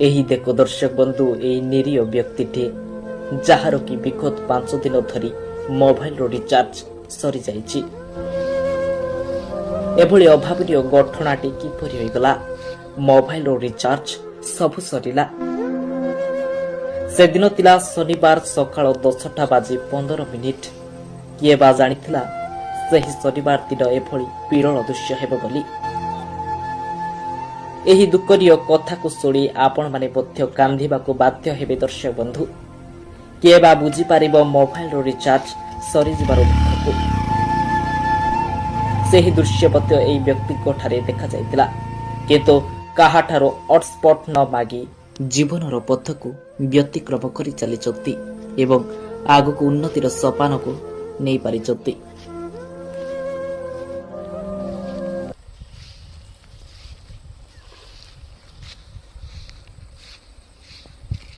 ଏହି ଦେଖ ଦର୍ଶକ ବନ୍ଧୁ, ଏହି ନିରୀହ ବ୍ୟକ୍ତିଟି, ଯାହାର କି ବିଗତ 5 ଦିନ ଧରି ମୋବାଇଲର ରିଚାର୍ଜ ସରିଯାଇଛି। ଏଭଳି ଅଭାବନୀୟ ଘଟଣାଟି କିପରି ହୋଇଗଲା? ମୋବାଇଲର ରିଚାର୍ଜ ସବୁ ସରିଲା। ସେଦିନ ଥିଲା ଶନିବାର, ସକାଳ 10ଟା ବାଜି 15 ମିନିଟ୍। କିଏ ବା ଜାଣିଥିଲା ସେହି ଶନିବାର ଦିନ ଏଭଳି ବିରଳ ଦୃଶ୍ୟ ହେବ ବୋଲି? ଏହି ଦୁଃଖନୀୟ କଥାକୁ ଶୁଣି ଆପଣମାନେ ମଧ୍ୟ କାନ୍ଦିବାକୁ ବାଧ୍ୟ ହେବେ। ଦର୍ଶକ ବନ୍ଧୁ, କିଏ ବା ବୁଝିପାରିବ ମୋବାଇଲର ରିଚାର୍ଜ ସରିଯିବାର ଦୁଃଖକୁ? ସେହି ଦୃଶ୍ୟ ମଧ୍ୟ ଏହି ବ୍ୟକ୍ତିଙ୍କ ଠାରେ ଦେଖାଯାଇଥିଲା। କିନ୍ତୁ କାହାଠାରୁ ହଟସ୍ପଟ ନ ମାଗି ଜୀବନର ପଥକୁ ବ୍ୟତିକ୍ରମ କରି ଚାଲିଛନ୍ତି ଏବଂ ଆଗକୁ ଉନ୍ନତିର ସୋପାନକୁ ନେଇପାରିଛନ୍ତି।